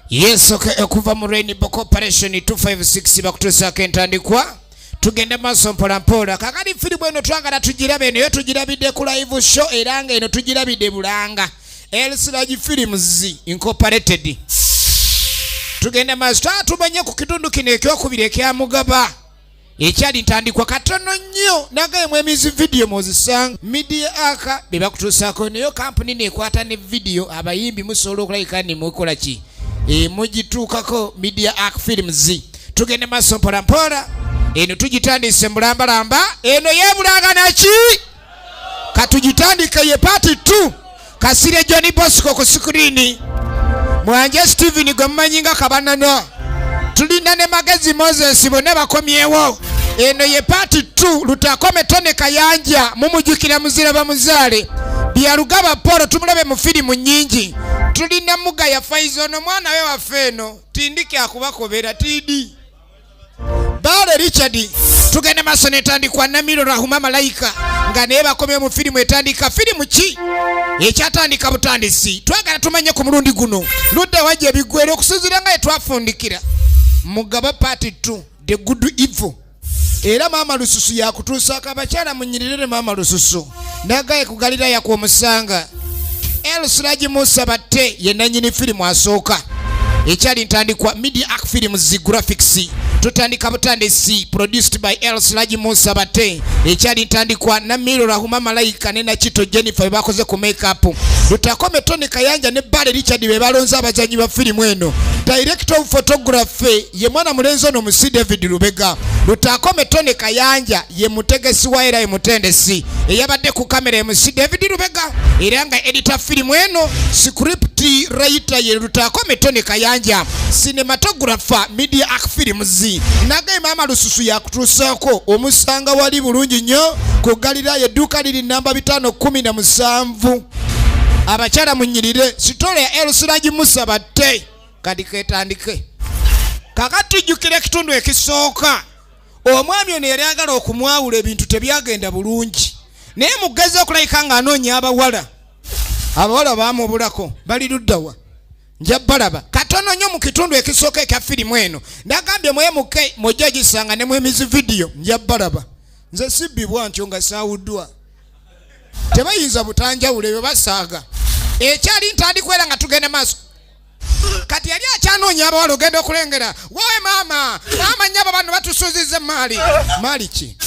Yes, okay, okuva mu Rainbow Corporation 256 bakutuusaako entandikwa. Tugende maaso mpola mpola. Kakati firimu eno twagala tugirabe, eno yo tugirabidde ku live show, era nga eno tugirabidde bulanga Elsiragi Films Incorporated. Tugende maaso, tumanye ku kitundu kino ekyokubiri ekyamugaba ekyali ntandikwa katono nnyo. Nagaye mwemizi video mwozisanga media aka be bakutuusaako, nayo kampuni nekwata ne video, abayimbi musobola okulabika ni mukola ki, mugituukako Media Ark Films. Tugende maaso mpola mpola, eno tugitandise mulambalamba, eno yebulanga naki katugitandike, ye part 2. Kasire John Bosco ku screen, Mwanje Steven gwe mumanyi nga Kabanana, tulina ne Magezi Moses, bonna bakomyewo. Eno ye part 2. Lutakome Tone Kayanja mumujjukira, muzira bamuzaale Byalugaba Paul tumulabe mu firimu nnyingi. Tulina Mugaya Faizo, ono mwana we waffe eno tindike akubakobera tidi Baale Richard. Tugenda maaso netandikwa Namiro Rahuma Malayika nga naye bakomye mu firimu etandika. Firimu ki ekyatandika butandisi? Twagala tumanye ku mulundi guno ludda wajja ebigwera okusinziira nga etwafundikira Mugaba part 2, the good evil. Era maama Lususu yakutuusaako abakyala munyirirere maama Lususu nagaye ku Galiraya kwomusanga. Elsiraji Musa Batte ye nanyini firimu asooka ekyali ntandikwa. Media Ark Films Graphics, tutandika butandisi, produced by Elsiraji Musa Batte. Ekyali ntandikwa, Namiro Rahuma Malayika ne Nakito Jennifer be bakoze ku makeup. Lutakome Tony Kayanja ne Bale Richard be balonze abazanyi ba firimu eno. Director of photography ye mwana mulenzi ono Musi David Lubega. Lutakome Tony Kayanja ye mutegesi wa era ye mutendesi, eyabadde ku kamera Musi David Lubega, era nga editor firimu eno, script writer ye Lutakome Tony Kayanja, cinematographer Media Ark Films. Nagaye maama Lususu yakutuusaako, omusanga wali bulungi nnyo ku Galirayo, edduuka liri namba 517. Abakyala munyirire sitole ya Elsiraji Musa Batte kati ketandike. Kakati tujjukira ekitundu ekisooka, omwami ono yali agala okumwawula, ebintu tebyagenda bulungi, naye mugezi okulabika ng'anoonya abawala, abawala bamubulako. Bali luddawa? Nja balaba katono nnyo mu kitundu ekisooka ekya firimu eno. Nagambye mwemuke mujja gisanga ne mwemizi vidiyo, nja balaba. Nze sibbibwa ntyo nga saawuddwa, tebayinza butanjawulo ebyo basaaga. Ekyali ntandikwa era nga tugenda maaso. Kati yali akyanoonya abawala, ogenda okulengera, wowe maama, maama nnyabo, bano batusuuziza emaali. Maali ki?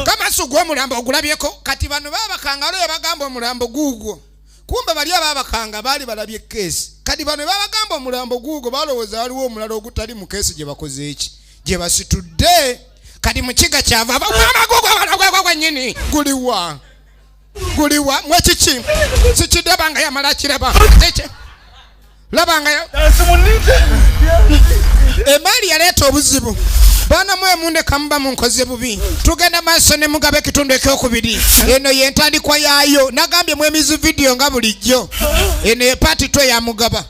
Kamasu gw'omulambo ogulabyeko. Kati bano babakanga, waliwo bagamba omulambo guugwo, kumbe bali ababakanga baali balabye keesi. Kati bano babagamba omulambo guugwo, balowooza waliwo omulala ogutali mu keesi gye bakoze eki gye basitudde. Kati mukiga kyava gwennyini guliwa? Guliwa mwekiki? Sikidaba nga yamala kiraba. Kiki? Laba nga emaali yaleeta obuzibu. Baana mwe kamuba munkoze bubi. Tugenda maaso ne Mugabe ekitundu ekyokubiri, eno yentandikwa yaayo. Nagambye mwemizi vidiyo nga bulijjo, eno ye part 2 ya Mugaba.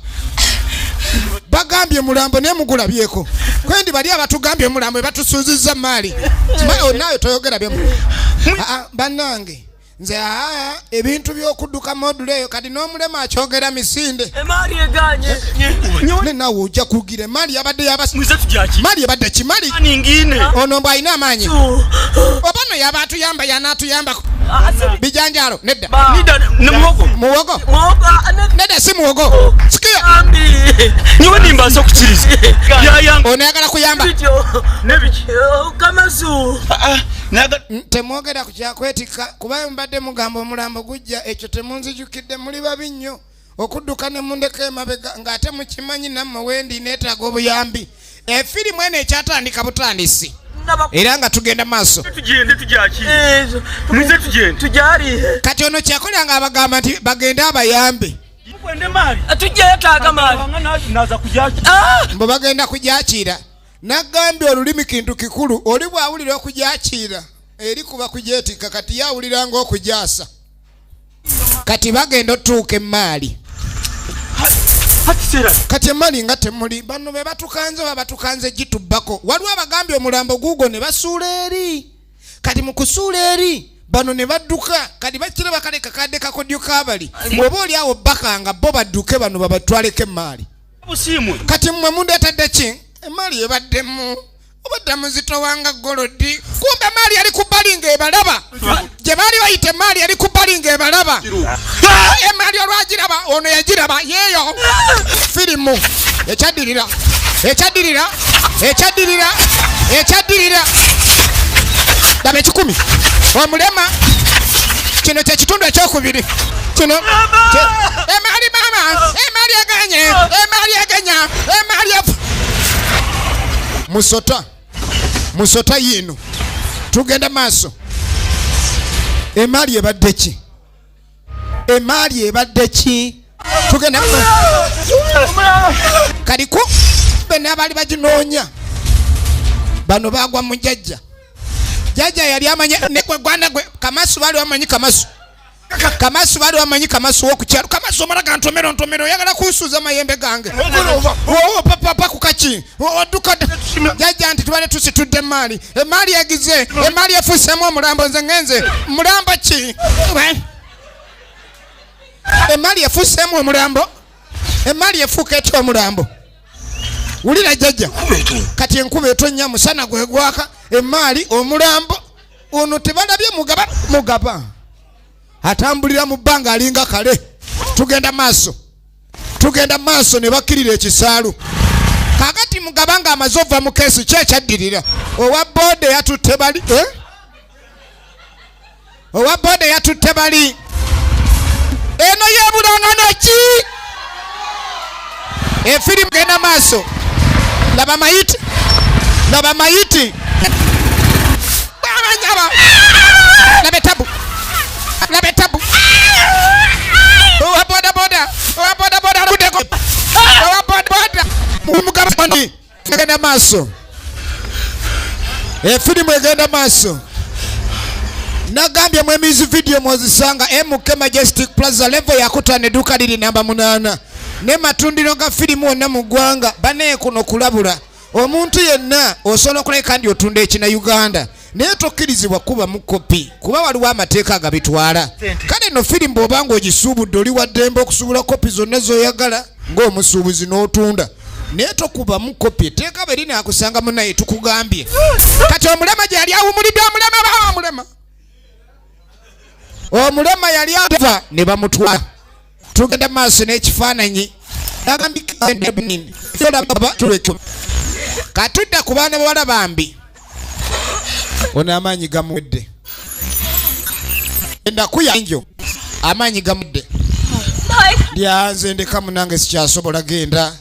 Bagambye mulambo naye mugulabyeko kwendi bali abatugambye omulambo batusuuzizza maali. Naawe toyogera byemu. Ah, bannange, nze aa ebintu by'okudduka modula eyo kati n'omulema akyogera misinde. Emaali eganye. Ne naawe ojja kugira emaali yabadde yabas Mwize tujaki. Maali ebadde kimali. Ningine. Ono mbw alina amaanyi, oba no yaba atuyamba, yanaatuyamba bijanjaalo nedda. Nida ne muwogo. Muwogo? Muwogo. Nedda, si muwogo, sikiya. Ambi. Niwe nimbaasa okukiriza. Yayanga. Ono ayagala kuyamba. Nebiki. Kamasu. Naga Temwogera ku kyakwetikka kuba mubadde mugamba omulambo gujja, ekyo temunzijukidde. Muli babi nnyo okudduka ne mundeka emabega ng'ate mukimanyi nammwe wendi neetaaga obuyambi. Efirimu eno ekyatandika butandisi era nga tugenda maaso. Tugende tujaki. Mwize tugende. Tujari. Kati ono kyakola nga abagamba nti bagende abayambe. Mukwende maali. Tujyetaaga maali. Naza kujaki. Mbu bagenda kujakiira. Nagambye olulimi kintu kikulu, oli bw'awulira okujakiira eri kuba kujeetikka, kati ye awulira ng'okujaasa. Kati bagenda otuuka emaali. Hakisera. Kati emaali nga temuli, bano be batukanze oba batukanze gitubbako. Waliwo abagambye omulambo guugwo ne basuula eri. Kati mu kusuula eri Bano ne badduka kati bakiraba kale kakadde kakodyo kabali bw'oba oli awo bakanga bo badduke bano babatwaleko emaali. Kati mmwe mundeetedde ki? Emaali ebaddemu obadde muzito wanga golodi. Kumbe emaali yali ku bbali ng'ebalaba. Gye baali bayita emaali yali ku bbali ng'ebalaba. Emaali olwagiraba ono yagiraba yeeyo. Firimu ekyaddirira ekyaddirira ekyaddirira ekyaddirira. Laba ekikumi omulema. Kino kye kitundu ekyokubiri. Kino emaali maama, emaali eganye, emaali egenya, emaali efu. Musota, musota yiino. Tugenda maaso. Emaali ebadde ki? Emaali ebadde ki? Tugenda kaliku bena abaali baginoonya bano bagwa mu jjajja. Jjajja yali amanye ne gwe gwana gwe Kamasu baali bamanyi Kamasu. Kamasu baali bamanyi Kamasu w'oku kyalo. Kamasu omala ga ntomero ntomero oyagala kunsuuza mayembe gange. Wowo papa ku kaki. Odduka jjajja nti tubadde tusitudde emaali. Emaali egize, emaali efuuseemu omulambo nze ngenze. Mulambo ki? Emaali efuuseemu omulambo. Emaali efuuka etya omulambo? Wulira jjajja. Kati enkuba etonnya musana gwe gwaka emaali omulambo ono tebalabye mugaba mugaba atambulira mu bbanga alinga kale. Tugenda maaso, tugenda maaso ne bakkirira ekisaalu. Kaakati mugaba ng'amaze ova mu keesi ki ekyaddirira? Owa booda yatutte bali, Owa booda yatutte bali. Eno yeebulangana ki? Efirimu genda maaso. Laba mayiti, laba mayiti. Bw'abanyaba. Laba etabu, laba etabu. Owa boda boda, owa boda boda aluddeko. Owa boda boda. Mugaba egenda maaso. Efirimu egenda maaso. Nagambye mu emizi video mwozisanga MK Majestic Plaza level yakutaano edduuka liri namba 8 ne matundiro ga firimu wonna mu ggwanga. Bannaye kuno kulabula omuntu yenna osobola okulabika ndi otunda ekina Uganda naye tokkirizibwa kuba mu kopi kuba waliwo amateeka agabitwala. Kale no firimu bw'oba ng'ogisuubudde oli wa ddembe okusuubula kopi zonna z'oyagala ng'omusuubuzi n'otunda naye tokubamu kopi etteeka bwe linaakusanga munnaye tukugambye. Kati omulema gye yali awumulidde omulema ba omulema omulema yali ava ne bamutwala. Tugenda maaso n'ekifaananyi. Katudda ku baana bawala bambi. Ono amaanyi gamuwedde. Ennaku yanjo amaanyi gamuwedde. Lyanze ndeka munange sikyasobola genda.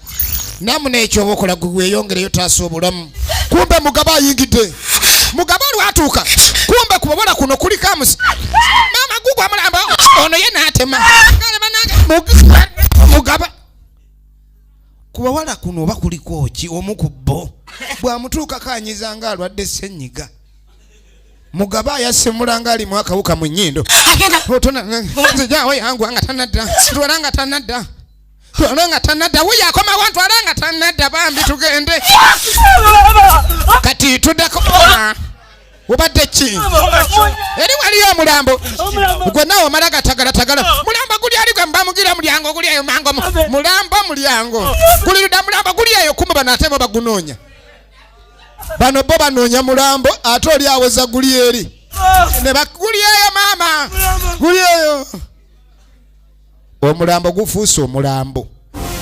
Namu n'ekyoba okola gwe weeyongereyo taasa obulamu. Kumbe Mugaba ayingidde. Mugaba olwatuuka kumbe ku bawala kuno kuliko amusi. Maama gugwa mulambo ono ye n'atema. Mugaba ku bawala kuno oba kuliko ki omu ku bo bw'amutuukako anyiza ng'alwadde ssenyiga. Mugaba ayasimula ng'alimu akawuka mu nnyindo. Nzijaawo yanguwa nga tannadda. Twala nga tannadda. Twala nga tannadda. Wuyo akomawo ntwala nga tannadda bambi tugende. Kati tuddako. Obadde ki? Eri waliyo omulambo. Gwe naawe omala gatagalatagala. Mulambo guli ali gwe mbamugira mulyango guli eyo mango. Mulambo mulyango. Guli ludda mulambo guli eyo kumbe bano ate bo bagunoonya. Bano bo banoonya mulambo ate oli aweza guli eri. Ne baguli eyo maama. Guli eyo. Omulambo gufuuse omulambo.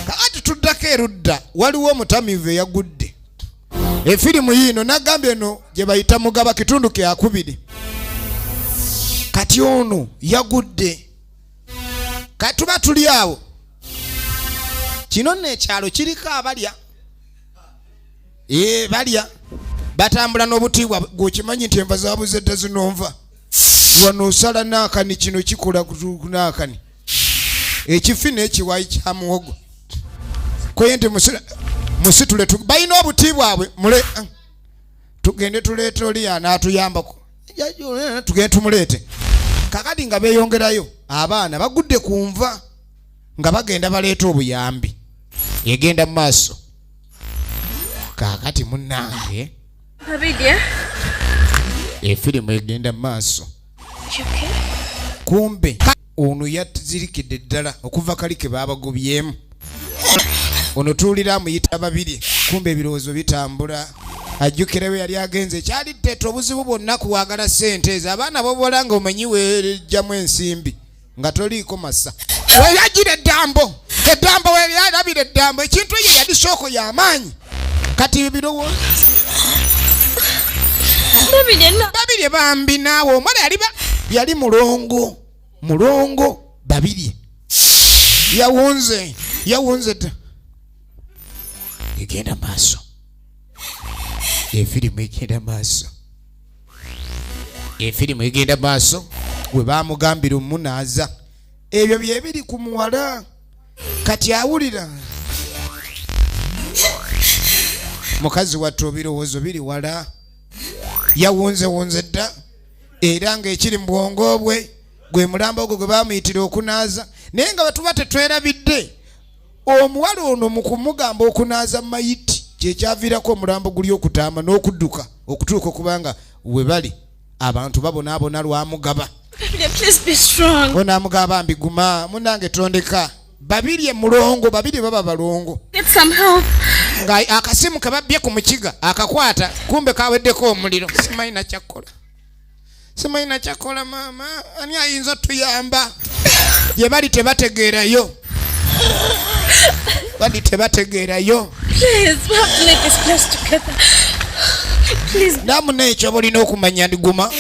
Kakati tuddako erudda waliwo omutamiivu eyagudde. Efirimu yiino nagambye eno gye bayita Mugaba kitundu kyakubiri. Kati ono yagudde. Kati tuba tuli awo. Kino nno ekyalo kiriko abalya. Balya. Batambula n'obutiibwa gw'okimanyi nti enva zabuze dda zino nva. Wano osala n'akani kino kikola n'akani. Ekifi n'ekiwayi kya muwogo. Koye nti musitule balina obuti bwabwe mule tugende tuleete oli anaatuyambako. Tugende tumuleete. Kakati nga beeyongerayo abaana bagudde ku nva nga bagenda baleeta obuyambi. Egenda mu maaso. Kaakati munnange. Efirimu egenda mu maaso. Kumbe ono yazirikidde ddala okuva kali ke baabagobyemu. Ono tuwulira amuyita babiri, kumbe ebirowoozo bitambula, ajjukira we yali agenze. Kyali tteeta obuzibu bwonna kuwagala ssente ezo. Abaana bobola nga omanyi weejjamu ensimbi nga toliiko masa. Weyagira eddambo, eddambo weyalabira eddambo, ekintu eyo yali shooko y'amaanyi. Kati ebirowoozo Babirye bambi, naawe omwana yali yali mulongo, mulongo Babirye yawunze, yawunze dda. Egenda maaso efirimu, egenda maaso efirimu, egenda maaso. We bamugambira omunaaza, ebyo byebiri ku muwala. Kati awulira mukazi wattu, ebirowoozo biri wala, yawunzewunze dda, era ng'ekiri mu bwongo bwe gwe mulambo ogwo gwe bamuyitira okunaaza. Naye nga bwetuba tetwerabidde, omuwala ono mu kumugamba okunaaza mayiti kyekyaviirako omulambo guli okutaama n'okudduka okutuuka, okubanga we bali abantu babonaabona lwamugaba. Please be strong. Onaamugaba mbi, guma munange, tondeka. Babirye mulongo, babiri baba balongo. Get some help. Nga akasimu kebabbye ku mukiga akakwata, kumbe kaweddeko omuliro. Simanyi nakyakkola, simanyi nakyakkola. Maama, ani ayinza otuyamba? Gye bali tebategeerayo, bali tebategeerayo. Please, we have to leave this place together. Please. Namuna ekyo bulina okumanya ndiguma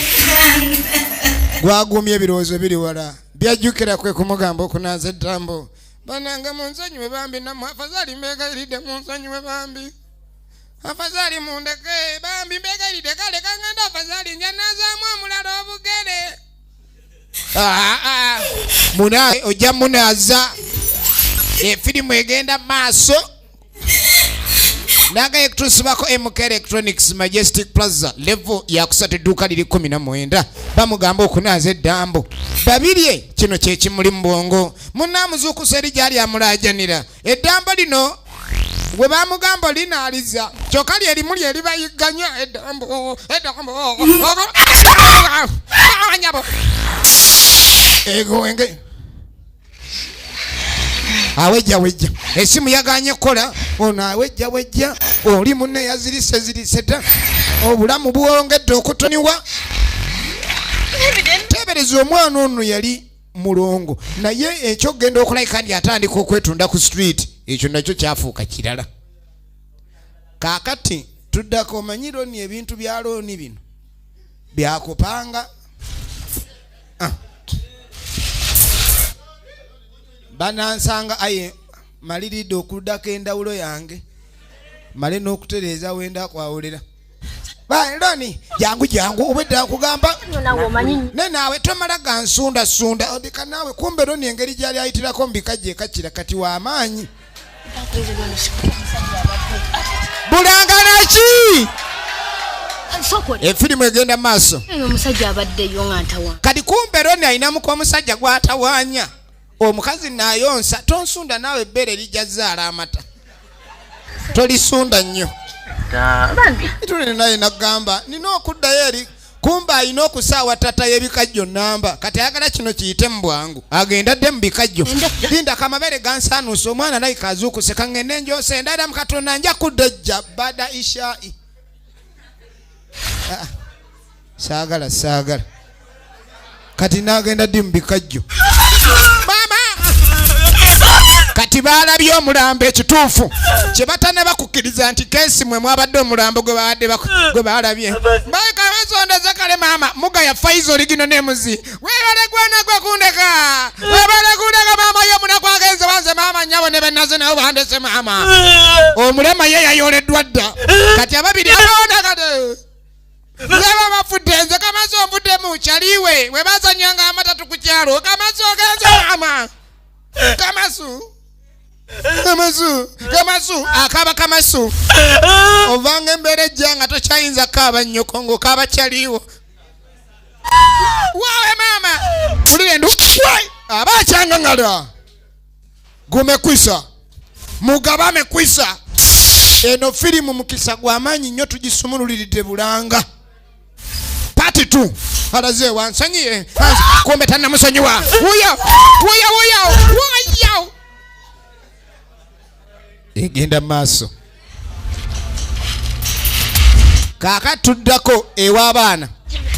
gwagumya, ebirowoozo biri wala, byajjukira kwe kumugamba okunaaza eddambo. Banange munsonyiwe bambi, nammwe afazaali mbegayiridde, munsonyiwe bambi, afazaali mundeke bambi, mbegayiridde. Kale kangenda, afazaali nja naazaamu omulala obugere. Ah, ah. Muna ojja munaaza. Efirimu egenda maaso. Naga ekutuusibwako MK Electronics, Majestic Plaza, level yakusatu, edduuka liri 19. Bamugamba okunaaza eddambo. Babirye kino kyekimuli mu bwongo. Munaamuzuukusa eri gyali amulaajanira eddambo lino gwe bamugamba olinaaliza, kyokka lyerimu lyeribayigganya eddambo, eddambo nyabo egowenge awejja wejja. Esimu yaganye kukola. Ono awejja wejja, oli munne yazirise zirise dda, obulamu bwongedde okutoniwa. Tebereza omwana ono yali mulongo, naye ekyokugenda okulabika ndi atandika okwetunda ku street, ekyo nakyo kyafuuka kirala. Kaakati tuddako, omanyi loan, ebintu bya loan bino byakupanga. Ah. Banansanga aye maliridde okuddako endawulo yange, male n'okutereeza wenda kwawulira. Loan, jangu jangu, obwedda nkugamba. Nawe omanyi. Ne naawe tomala gansundasunda, odika naawe. Kumbe loan engeri gyali ayitirako mu bikajjo ekakira kati w'amaanyi bulangana ki. Sokole. Efirimu egenda maaso. Omusajja abaddeyo nga ntawa. Kati kumbe loan ayinamuka omusajja gw'atawaanya omukazi naayonsa. Tonsunda naawe, ebbeere lijja zaala amata, tolisunda nnyo. Bambi. Tuli naye nagamba nina okuddayo eri, kumbe alina okusaawa tata y'ebikajjo namba. Kati ayagala kino kiyite mu bwangu, agenda adde mu bikajjo. Linda kamabere gansaanuusa, omwana layika azuukuse, kaŋŋende njose endala. Mu Katonda nja kudda ejja bada ishai. Ah, saagala saagala. Kati nagenda ddi mu bikajjo maama? Kati baalabye omulambo. Ekituufu kye batanaba kukkiriza nti case mwe mwabadde omulambo gwe babadde gwe baalabye bakabasondeze. Kale maama mugaya faiza oligino nemuzi, webale gwana gwe kundeka, webale kundeka maama. Ye omunaku agenze wanze maama, nnyabo ne bennaze nabo bandese maama. Omulema ye yayoleddwa dda. Kati ababiri abaona kati laba bafudde. Nze kamazi onvuddemu kyaliwe we bazanyanga amatatu ku kyalo. Kamazi ogenze maama, kamasu kamasu kamasu akaba kamasu. Ovanga embeera ejja nga tokyayinza kaaba nnyoko ng'okaaba kyaliwo waawe maama. Wulira endu aba akyangangala gumekwisa mugaba amekwisa. Eno firimu mukisa gw'amaanyi nnyo, tugisumululiridde bulanga part 2. Alaze wansonyiye. Kumbe tannamusonyiwa. Wuyo wuyo wuyo wuyo, egenda maaso. Kaaka tuddako ew'abaana.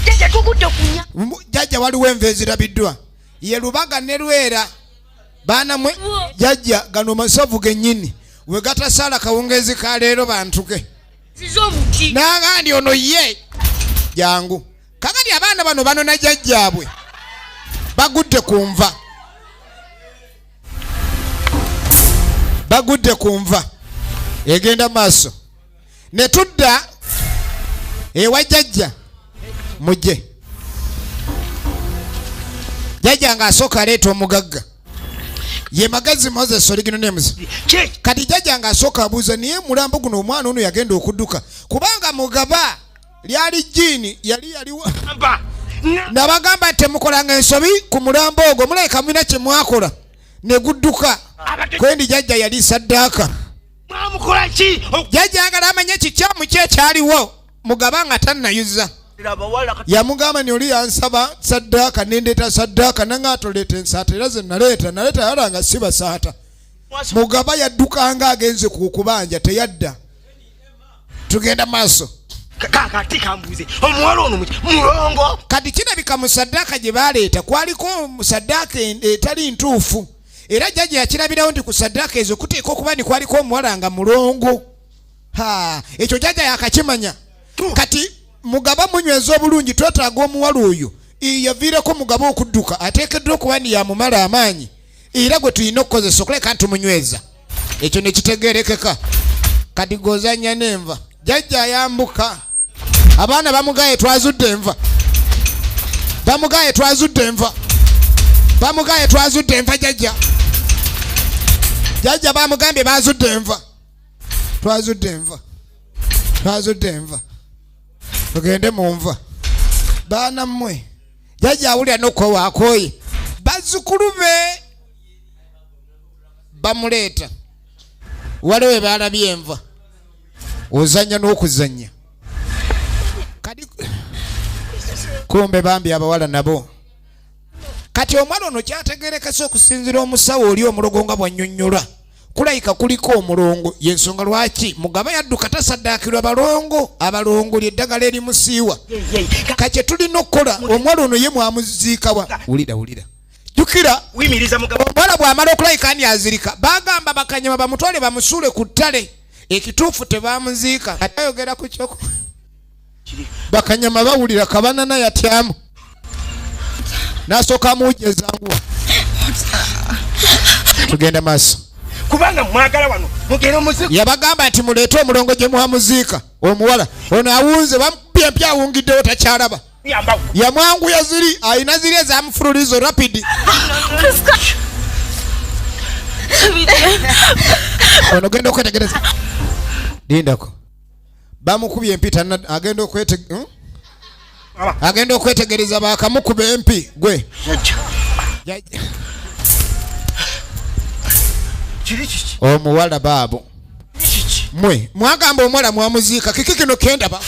Jjajja, tugudde kunya. Jjajja, waliwo enva ezirabiddwa ye Lubaga ne Lwera. Baana mwe, jjajja, gano masavu gennyini we gatasaala kawungeezi ka leero bantuke. Zize omuti. N'agandi ono ye jangu. Kakati abaana bano banona jjajjaabwe, bagudde ku nva, bagudde ku nva. Egenda maaso ne tudda ewa jjajja. Mujje jjajja ng'asooka aleeta omugagga ye Magazi Moses, original names. Kati jjajja ng'asooka abuuza, naye mulambo guno omwana ono yagenda okudduka kubanga mugaba lyali jjiini yali yaliwo. Nabagamba temukolanga ensobi ku mulambo ogwo, mulabika mulina kye mwakola ne gudduka. Kwendi jjajja yali saddaaka. Mwamukola ki? Jjajja agala amanye kikyamu ki ekyaliwo. Mugaba nga tannayuza yamugamba ni oli yansaba saddaaka nendeeta saddaaka, nanga atoleeta ensaata, era ze naleeta naleeta yala nga si basaata. Mugaba yaddukanga agenze ku kubanja teyadda. Tugenda maaso. Kakati kambuze, omuwala ono mulongo? Kati kirabika mu saddaaka gye baleeta kwaliko mu saddaaka etali ntuufu, era jjajja yakirabirawo nti ku saddaaka ezo kuteeka okuba ni kwaliko omuwala nga mulongo. Ha, ekyo jjajja yakakimanya. Kati mugaba munyweza obulungi, twetaaga omuwala oyo yaviireko mugaba okudduka, ateekeddwa okuba ni yamumala amaanyi, era gwe tulina okukozesa okuleka ntumunyweza. Ekyo ne kitegeerekeka. Kati gozannya n'enva. Jjajja ayambuka, abaana bamugaye twazudde enva, bamugaye twazudde enva, bamugaye twazudde enva. Jjajja, jjajja bamugambye bazudde enva, twazudde enva, twazudde enva, tugende mu nva. Baana mmwe, jjajja awulira n'okkowa akooye. Bazzukulu be bamuleeta, waliwo we balabye enva. Ozannya n'okuzannya. Kati kumbe bambi abawala nabo. Kati omwana ono kyategerekese okusinziira omusawo oli omulogo nga bwannyonnyola, kulayika kuliko omulongo, yensonga lwaki mugaba yadduka. Tasaddaakirwa balongo, abalongo lyeddagala erimusiiwa. Kakye tulina okukola, omuwala ono ye mwamuziikawa? Wulira, wulira, jjukira. Wimiriza mugabo. Omuwala bw'amala okulayika ni azirika, bagamba bakanyama bamutwale bamusuule ku ttale. Ekituufu tebamuziika. Ate ayogera ku kyoko bakanyama bawulira kabanana yatyamu n'asooka amuwujjezanguwa. Tugenda maaso. Kubanga mwagala wano mugende omuziku. Yabagamba nti muleete omulongo gye muhamuziika omuwala ono. Awunze, bamukubye empya, awungiddewo, takyalaba. Yamba. Yamwanguya ziri alina ziri ezamufululizo rapid. Ono genda okwetegereza, lindako, bamukubye empi agenda okwete? Agenda okwetegereza, bakamukuba empi gwe. Jjajja. Kiri kiki? Omuwala baabo. Kiki? Mwe mwagamba omuwala mwamuziika, kiki kino kendaba?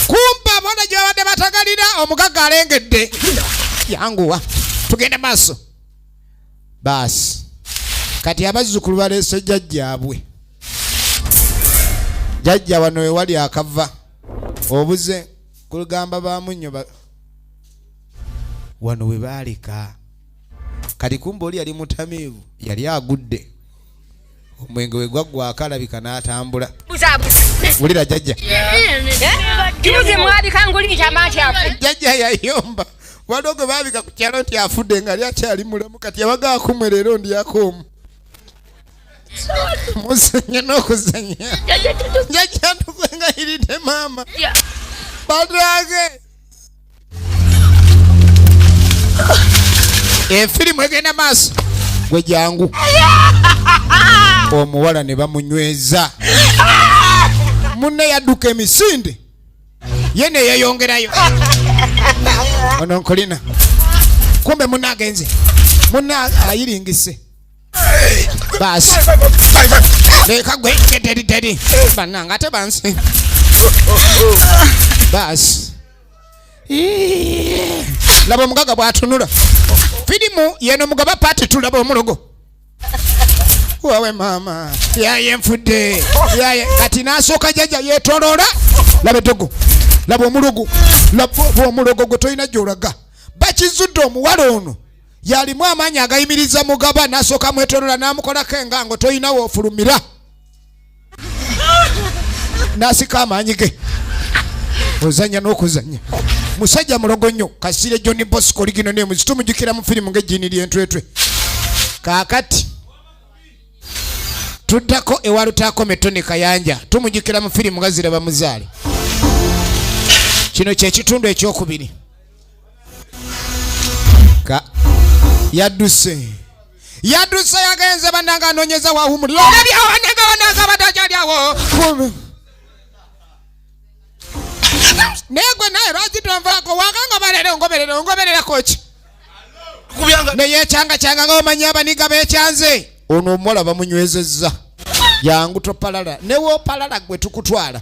Kumpa abawala gye babadde batagalira. Omugagga alengedde, yanguwa, tugende maaso. Baasi kati abazzukulu baleese jjajjaabwe. Jjajja wano wewali akava obuze kulugamba bamunnyo wano we baaleka. Kati kumba oli yali mutamiivu, yali agudde omwenge we gwaggwako, alabika n'atambula. Wulira jjajja. Juzi mwabika nguli kyama kyafu. Jjajja yayomba, waliwo gwe baabika ku kyalo nti afudde nga ali akyali mulamu. Kati yabaga akumwe leero ndyako omu muzanya n'okuzanya. Jjajja tukwengayiridde, maama badrage. Efirimu egenda maaso. Gwe jangu. Omuwala ne bamunyweza, munne yadduka emisinde, ye neyeyongerayo. Ono nkulina, kumbe munne agenze, munne ayiringise. Baasi leka gwe teri teri bannange ate bansi baasi. Iiii. Laba omugaga bw'atunula. Firimu yeno mugaba paati tulaba omulogo. Wawe maama yaye nfudde yaye kati n'asooka jjajja yeetoloola. Laba eddogo, laba omulogo, laba omulogo gwe tolina gy'olaga. Bakizudde omuwala ono yalimu amaanyi agayimiriza mugaba, n'asooka mwetoloola n'amukolako engango tolina woofulumira, n'asika amaanyi ge. Ozannya n'okuzannya musajja mulogo nnyo. Kasire John Bosco ligino ne muzitu mujjukira mu firimu ng'ejjiini ly'entwetwe. Kaakati tuddako ewa Lutaakome Tony Kayanja, tumujjukira mu firimu nga Ziraba Muzaale. Kino kye kitundu ekyokubiri. Ka yadduse, yadduse, yagenze bannange anoonyeza wawumulira. Olabye awo bannange, bannange abatakyali awo. Naye gwe naye lwaki tonvaako wanga ngoberera ongoberera ongobererako ki? Neyekyanga kyanga nga omanyi abaniga bekyanze. Ono omuwala bamunywezezza, jangu topalala, newoopalala gwe tukutwala.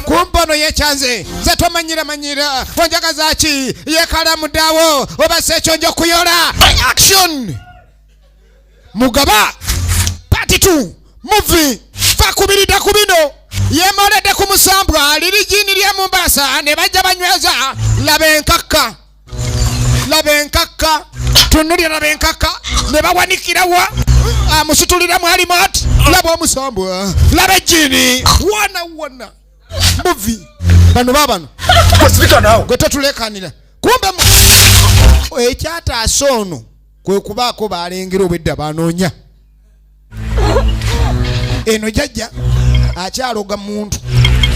Kumpa ono yekyanze, nze tomanyira manyira onjagaza ki? Yekalamuddawo oba si ekyo nja okuyola. Action! Mugaba part 2 movie bakubiridde ku bino, yemoledde ku musambwa liri jiini lye Mombasa ne bajja banyweza. Laba enkakka, laba enkakka, tunulira, laba enkakka ne bawanikirawa amusituliramu alimu ati. Laba omusambwa, laba ejjiini wona wona. Movie bano babano gwe totulekanira. Kumbe ekyataasa ono kwe kubaako balengera obwedda banoonya eno jjajja akyaloga muntu,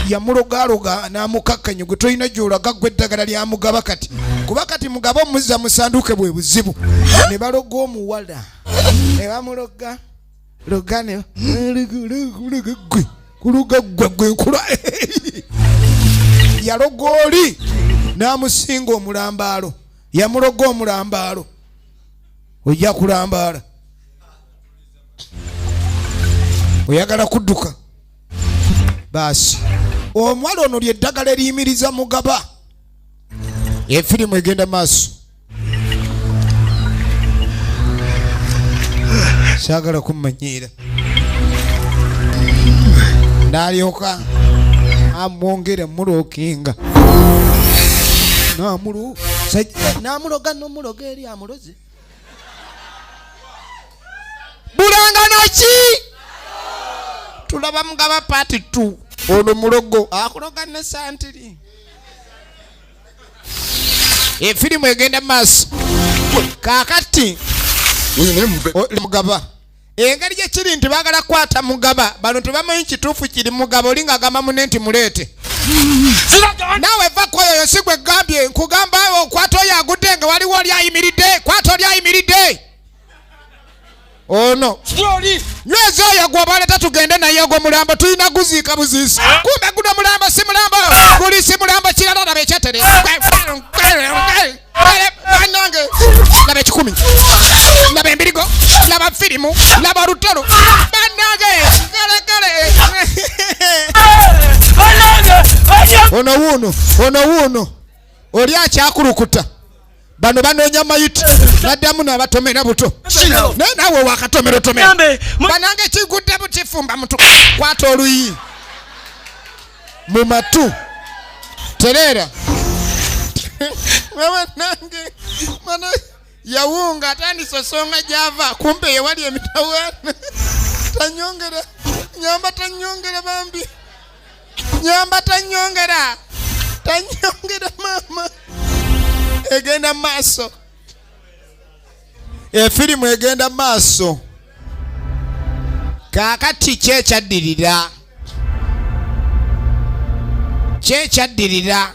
yamulogaloga n'amukakkanya. Gwe tolina gy'olaga gwe eddagala lya mugaba kati, kuba kati mugaba omuzza mu sanduuke bwe buzibu. Ne baloga omuwala ne bamuloga loga ne gwe kuluga gwe gwe nkula yaloga oli n'amusinga omulambaalo, yamuloga omulambaalo, ojja kulambaala oyagala kudduka. Baasi omuwala ono lyeddagala eriyimiriza mugaba. Efirimu egenda maaso. Saagala kummanyiira. N'alyoka amwongere mulokinga namuloga nomuloga eri amuloze bulanga naki. Tulaba mugaba part 2. Ono mulogo akuloga ne santiri. Efirimu egenda maaso. Kaakati mugaba engeri gyekiri nti baagala kukwata mugaba, bano tebamanyi kituufu kiri mugaba. Oli ng'agamba munne nti muleete naawe va kwoyoyo, si gwe gambye nkugamba okwata oyo agudde nga waliwo oli ayimiridde. Kwata oli ayimiridde ono, nyweza oyo gw'oba tugende naye. Ogwo mulambo tulina guziika buziisi. Kumbe guno mulambo si mulambo, guli si mulambo kirala. Laba ekyetere bannange, laba ekikumi, laba embirigo, laba firimu, laba olutalo bannange. Galagale ono wuuno, ono wuuno oli akyakulukuta. Bano banoonya mayiti, naddamu n'abatomera buto, naye naawe wakatomera otomera. Banange kigudde butifumba mutu. Kwata oluyi mu matu, tereera banange. Bano yawunga atandise osonga gyava, kumbe yewali emitawaana. Tanyongera nyamba, tanyongera bambi, nyamba, tanyongera, tanyongera maama. Egenda maaso efirimu, egenda maaso. Kaakati kyekyaddirira, kyekyaddirira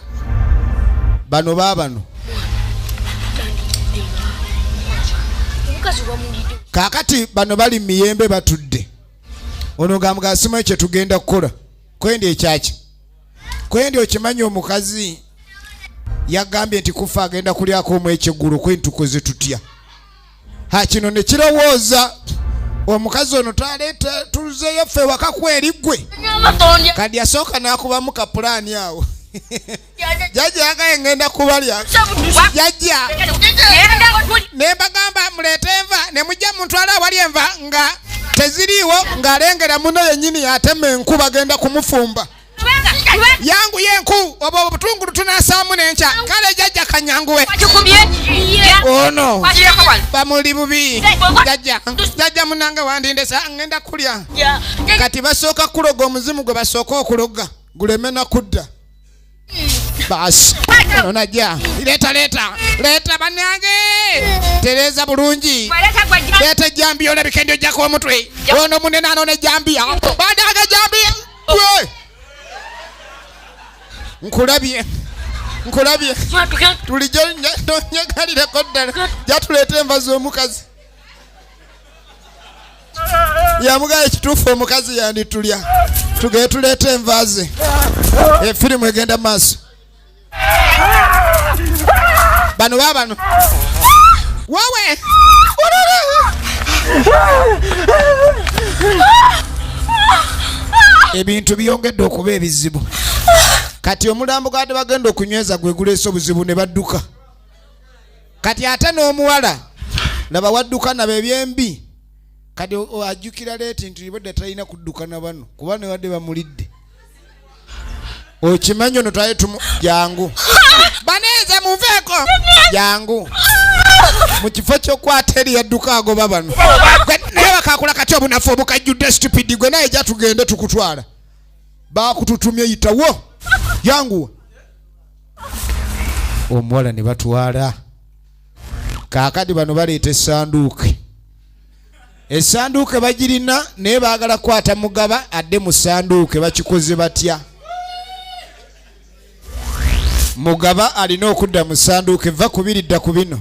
bano baabano. Omukazi bamulidde. Kaakati bano bali miyembe batudde. Ono gamuga simanyi kyetugenda kukola kwendi ekyaki kwendi. Okimanyi omukazi yagambye nti kufa agenda kulyako omu ekyeggulo. Kwendi tukoze tutya? Ha, kino ne kirowooza omukazi ono taleeta tuzeeyo ffe waka kweri ggwe. Nyama tondya. Kati yasooka n'akubamu kapulaani awo. Jajja yagaye ngenda kubalya. Jajja ne mbagamba muleete enva ne mujja muntwala awali enva nga teziriiwo, ng'alengera muno yennyini atema enku bagenda kumufumba. Yangu yenku oba obutungulu tunasaamu n'enkya. Kale jajja kanyanguwe. Ono bamuli bubi. Jajja jajja munange wandindesa ngenda kulya. Kati basooka kuloga omuzimu gwe basooka okuloga guleme na kudda. Basi ono najja leeta leeta leeta bannange tereza bulungi leeta ejjambiya olabika ndi ojjako omutwe. Ono munene anona ejjambiya bandaga ejjambiya. Nkulabye nkulabye tulijjo tonyagalireko ddala jatuleeta enva z'omukazi. Yamugala ekituufu omukazi yanditulya tugende tuleete enva ze. Efirimu egenda maaso. Bano baabano wawe ebintu byongedde okuba ebizibu. Kati omulambo gwadde bagenda okunyweza gwe guleese obuzibu ne badduka. Kati ate n'omuwala laba wadduka nabo ebyembi. Kati ajjukira leeti nti libodde talina kudduka na bano kuba ne wadde bamulidde. Okimanyi ono twali tumu jangu baneeze muveeko jangu. Mu kifo ky'okwata eri yadduka agoba bano. Naye bakakula kati obunafu obukajjudde stupid gwe naye jja tugende tukutwala. Bakututumye yitawo yanguwa. Omuwala ne batwala. Kaakati bano baleeta essanduuke. Essanduuke bagirina naye baagala kukwata Mugaba adde mu ssanduuke. Bakikoze batya? Mugaba alina okudda mu ssanduuke. Va kubiri dda ku bino.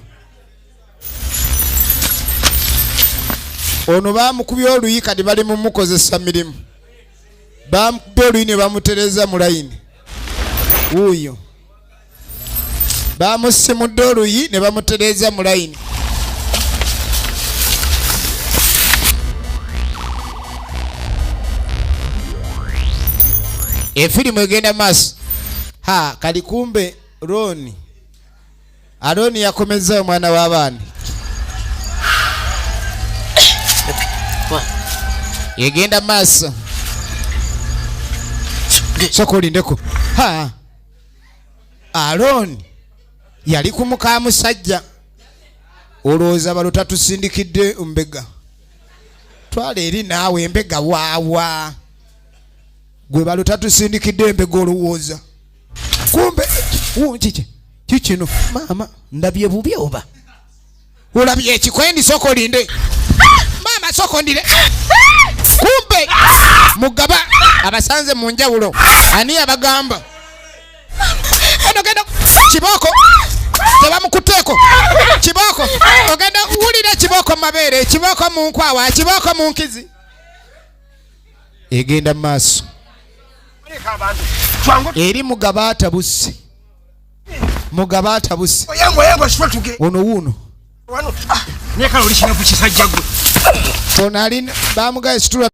Ono bamukubye oluyi kati bali mumukozesa mirimu. Bamukubye oluyi ne bamutereza mu layini. Wuuyo bamusimudde oluyi ne bamutereza mu layini. Efirimu egenda maaso. Ha kali kumbe Roni Aroni yakomezza omwana w'abaana. Egenda maaso. Sooka olindeko. Ha Aroni yali ku muka musajja. Olowooza balo tatusindikidde mbega. Twala eri naawe embega waawa. Gwe balo tatusindikidde embega olowooza. Kumbe kiki kikino maama ndabye bubi oba olabye ekikwendi. Sooka olinde maama sooka ondire. Kumbe Mugaba abasanze mu njawulo. Ani abagamba ono genda kibooko tebamukuteeko kibooko ogenda wulira kibooko mu mabeere kibooko mu nkwawa kibooko mu nkizi. Egenda mu maaso. Eri Mugaba atabuse. Mugaba atabuse. Ono wuuno ono alina bamugaye situla.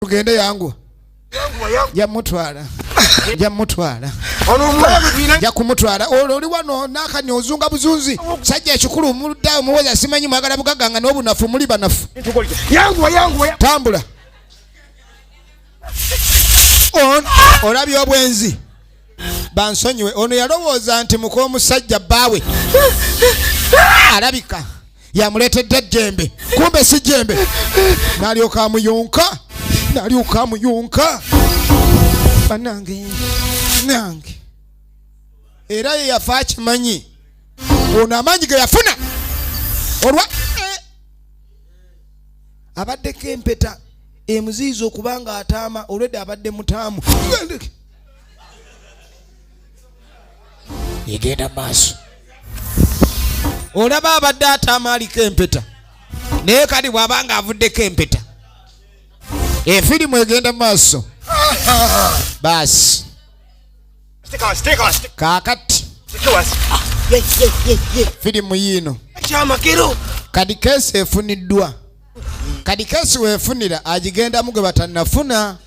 Tugende yangu. Yamutwala. Yamutwala. Yakumutwala. Olwo oli wano n'akani ozunga buzunzi. Sajja ekikulu muluddawo muwoza simanyi mwagala bugagga nga n'obunafu muli banafu. Tambula. Olabye obwenzi. Bansonyiwe. Ono yalowooza nti muk'omusajja bbaawe alabika yamuleetedde ejjembe. Kumbe si jjembe. N'alyoka amuyonka. N'alyoka amuyonka. Bannange nange. Era ye yafa akimanyi. Ono amaanyi ge yafuna olwa abaddeko empeta emuziyiza okuba nga ataama olwedde abadde mutaamu. Egenda maaso. Olaba abadde ataama aliko empeta naye kati bw'aba nga avuddeko empeta. Efirimu egenda maaso. Baasi kaakati firimu yiino kadi keesi efuniddwa. Kadi keesi weefunira agigendamu gwe batannafuna,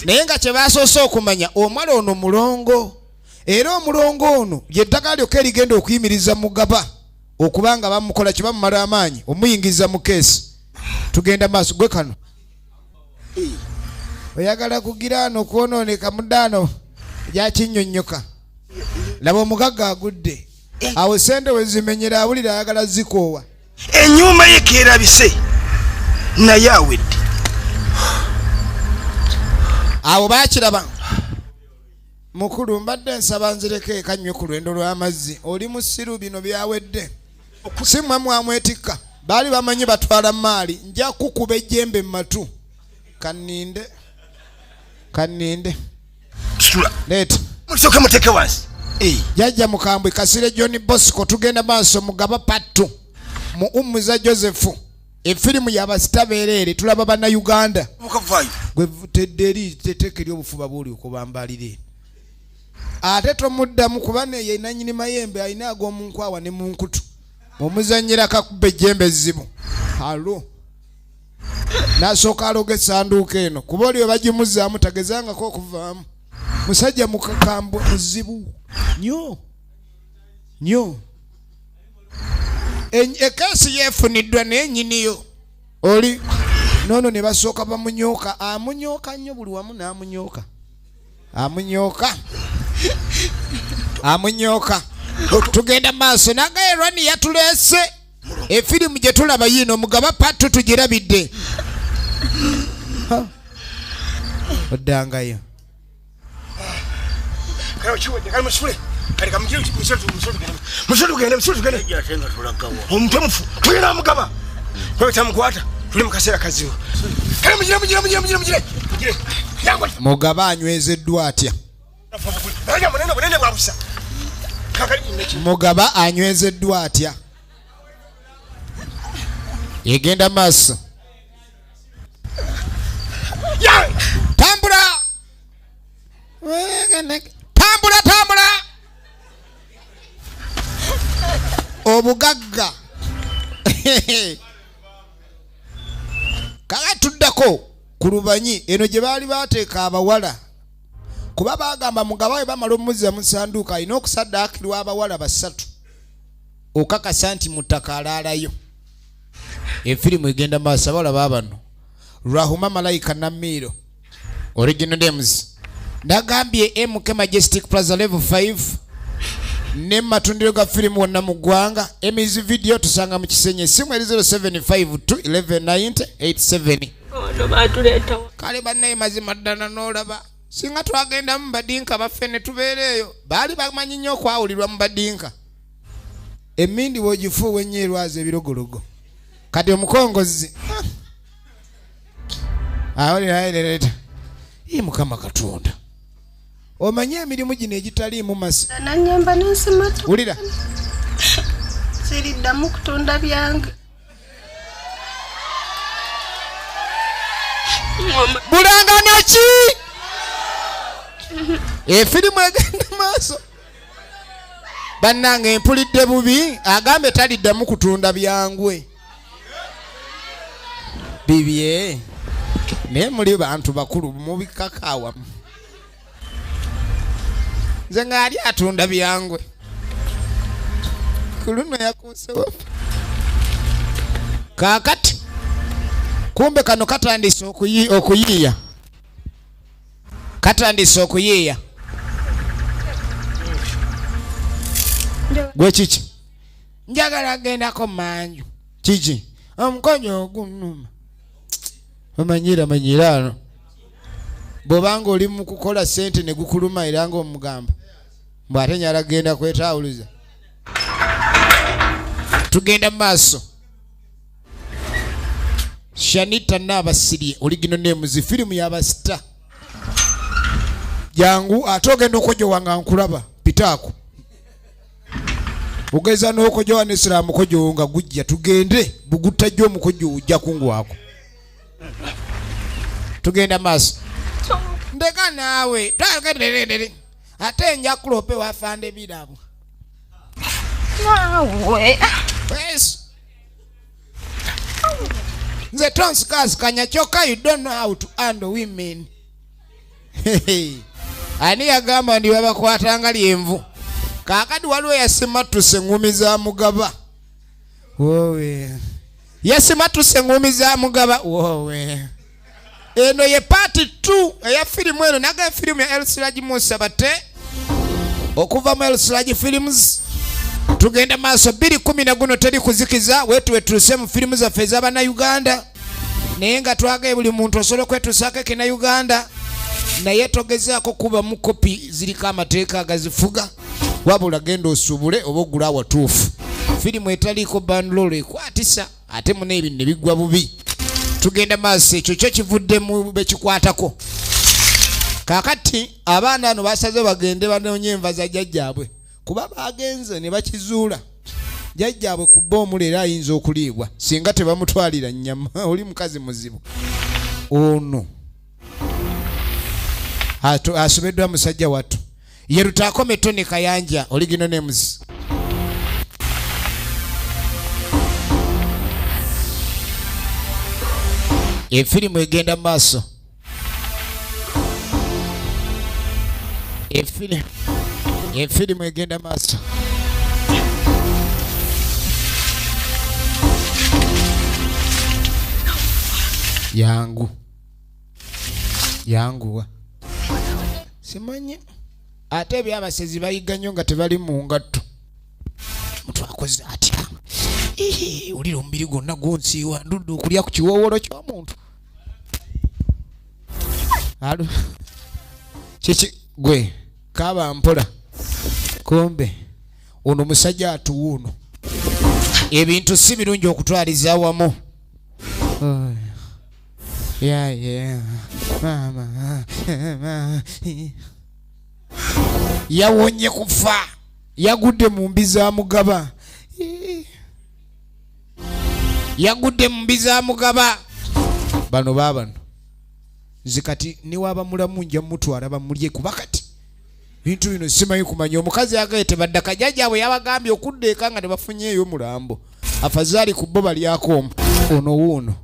naye nga kye basoose okumanya omwala ono mulongo, era omulongo ono lyeddagala lyokka erigenda okuyimiriza Mugaba okubanga bamukola kye bamumala amaanyi omuyingiza mu keesi. Tugenda maaso gwe kano oyagala kugira ano kwonooneka muddaano gyakinnyonnyoka. Laba omugagga agudde awo sente we zimenyera awulira ayagala zikoowa. Ennyumba ye keerabise naye awedde. Awo baakiraba. Mukulu mbadde nsaba nzireko ekanywe ku lwendo lw'amazzi, oli musiru bino byawedde. Si mmwe mwamwetikka, baali bamanyi batwala maali. Nja kukuba ejjembe mu matu. Kanninde kanninde leeta musooke muteeke wansi. Jjajja Mukambwe Kasire John Bosco. Tugenda maaso Mugaba pattu mu Ummuza Joseph. Efirimu y'abasita beereere, tulaba Bannayuganda. Gwe tedde eri teteeka eri obufuba bwoli okubambalire ate tomuddamu kuba neye nannyini mayembe alina ag'omu nkwawa ne mu nkutu. Omuzannyira kakuba ejjembe ezzibu. Alo n'asooka aloga essanduuko eno kuba oli we bagimuzzaamu tagezangako okuvaamu. Musajja mukakambwe muzibu nnyo nnyo. Ekeesi yeefuniddwa naye nnyiniyo oli noono ne basooka bamunyooka. Amunyooka nnyo buli wamu n'amunyooka amunyooka amunyooka. Tugenda maaso nagaye Rani yatuleese efirimu gye tulaba yiino Mugaba pattu tugirabidde. Oddangayo omutwe mufu tulina Mugaba tamukwata tuli mu kaseera kazibu. Mugaba anywezeddwa atya? Mugaba anywezeddwa atya? Egenda maaso. Tambula tambula tambula. Obugagga kaka tuddako ku lubanyi eno gye baali bateeka abawala, kuba baagamba Mugaba we bamala omuzza mu ssanduuko alina okusaddaakirwa abawala basatu okakasa nti mu ttaka alaalayo. Efirimu egenda maaso. Abawala baabano Rahuma Malayika Namiiro original names. Nagambye MK Majestic Plaza level 5 ne matundiro ga firimu wonna mu ggwanga. Emizi video tusanga mu Kisenyi. Essimu eri 0752 1190 87. Kale bannaye mazima ddala n'olaba singa twagenda mu badinka baffe ne tubeera eyo, baali bamanyi nnyo okwawulirwa mu badinka. Emmindi bw'ogifuuwa ennyo erwaza ebirogologo. Kati omukongozi awulira ye Mukama Katonda omanye emirimu gino egitaliimu masa. Nanyamba n'ensimatu. Wulira siriddamu kutunda byange. Bulangana ki? Efirimu egenda maaso. Bannange mpulidde bubi, agambe taliddamu kutunda byangwe bibye. Naye muli bantu bakulu mubikaka awamu. Nze ng'ali atunda byangwe ku luno yakuusewo. Kaakati kumbe kano katandise okuyiiya, katandise okuyiiya. Gwe kiki? Njagala gendako manju. Kiki? Omukono ogunnuma. Omanyira manyira ano. Bw'obanga oli mu kukola ssente ne gukuluma era ng'omugamba mbu ate nyala genda kwetaawuluza. Tugenda mu maaso. Shanita Nabasirye original names firimu y'abasita. Jangu ate ogenda okojowa nga nkulaba pitaako. Ogeza n'okojowa ne sira mukojowo nga gujja tugende bugutta jjo omukojo ojja kungwako. Tugenda maaso. Ndeka naawe twagererere ate nja kulope wafande birabo. Naawe. Yes. Nze tonsikaasikanya kyokka you don't know how to handle women. Ani yagamba ndi babakwatanga lyenvu. Kaakati waliwo yasimattuse eŋŋumi za Mugaba. Woowe. Yasimattuse eŋŋumi za Mugaba. Woowe. Eno ye part 2 eya firimu eno naga firimu ya El Siraji Musa Bate okuva mu El Siraji Films. Tugenda maaso 2010 teri kuzikiza wetu wetuuse mu firimu zaffe ez'Abannayuganda, naye nga twagaye buli muntu osobola okwetuusaako Ekinnayuganda, naye togezaako kuba mu kopi ziriko amateeka agazifuga, wabula genda osuubule oba ogule awatuufu. Firimu etaliiko bandlolo ekwatisa ate muna ebintu ne biggwa bubi. Tugenda maaso, ekyo kyo kivudde mu bekikwatako. Kaakati abaana bano basaze bagende banoonye enva za jjajjaabwe, kuba bagenze ne bakizuula jjajjaabwe ku bbomu leero ayinza okuliibwa singa tebamutwalira nnyama. Oli mukazi muzibu ono asobeddwa musajja wattu. Ye Lutaakome Tony Kayanja, original names. Efirimu egenda maaso. Efirimu egenda maaso. Yangu. Yanguwa. Simanyi. Ate ebyabasezi bayiga nnyo nga tebali mu ngatto. Omuntu akoze atya? Olira omubiri gwonna gunsiiwa, ndudde okulya ku kiwoowolo ky'omuntu. Alo. Kiki gwe kaaba mpola. Kumbe ono musajja atuwuuno. Ebintu si birungi okutwaliza awamu. Yeah. Mama. Yawonye kufa. Yagudde mu mbi za Mugaba. Yagudde mu mbi za Mugaba. Bano baabano. Nze kati ne waba mulamu nja mutwala bamulye kuba kati bintu bino simanyi kumanya. Omukazi yagaye tebadda kajjajjaabwe yabagambye okudda eka nga tebafunyeeyo mulambo. Afazaali ku bo balyako omu. Ono wuuno.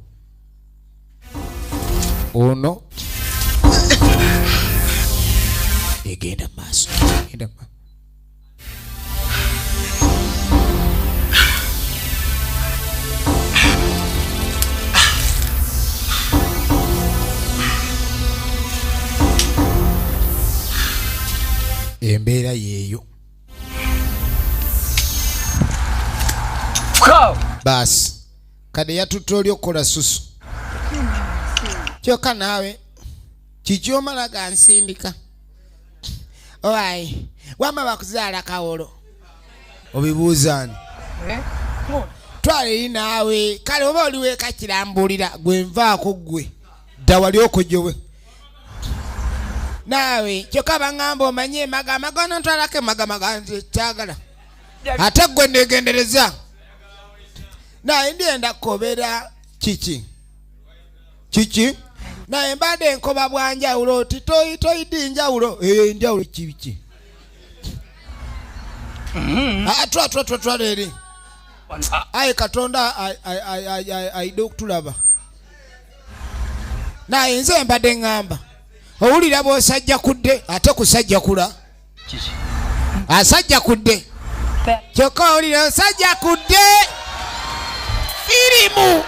Ono. Egenda maaso. Egenda maaso. Embeera yeeyo. Baasi kade yatutte oli okukola susu. Kyokka naawe kiki omala gansindika? Owaye wamma bakuzaala kawolo. Obibuuza ani? Twala eri naawe kale oba oli weeka kirambulira gwe nvaako ggwe dda wali okojowe. Naawe kyokka baŋŋamba omanye emagamaga onontwalako emagamaga nze kyagala. Ate ggwe neegendereza. Naye ndyenda kukobera kiki? Kiki? Naye mbadde enkoba bwa njawulo oti toyidi njawulo. Njawulo kiki? Twala eri. Aye Katonda ayidde okutulaba. Naye nze mbadde ŋŋamba. Owulira bw'osajja kudde ate kusajja kula. Asajja kudde. Kyokka owulira osajja kudde. Firimu.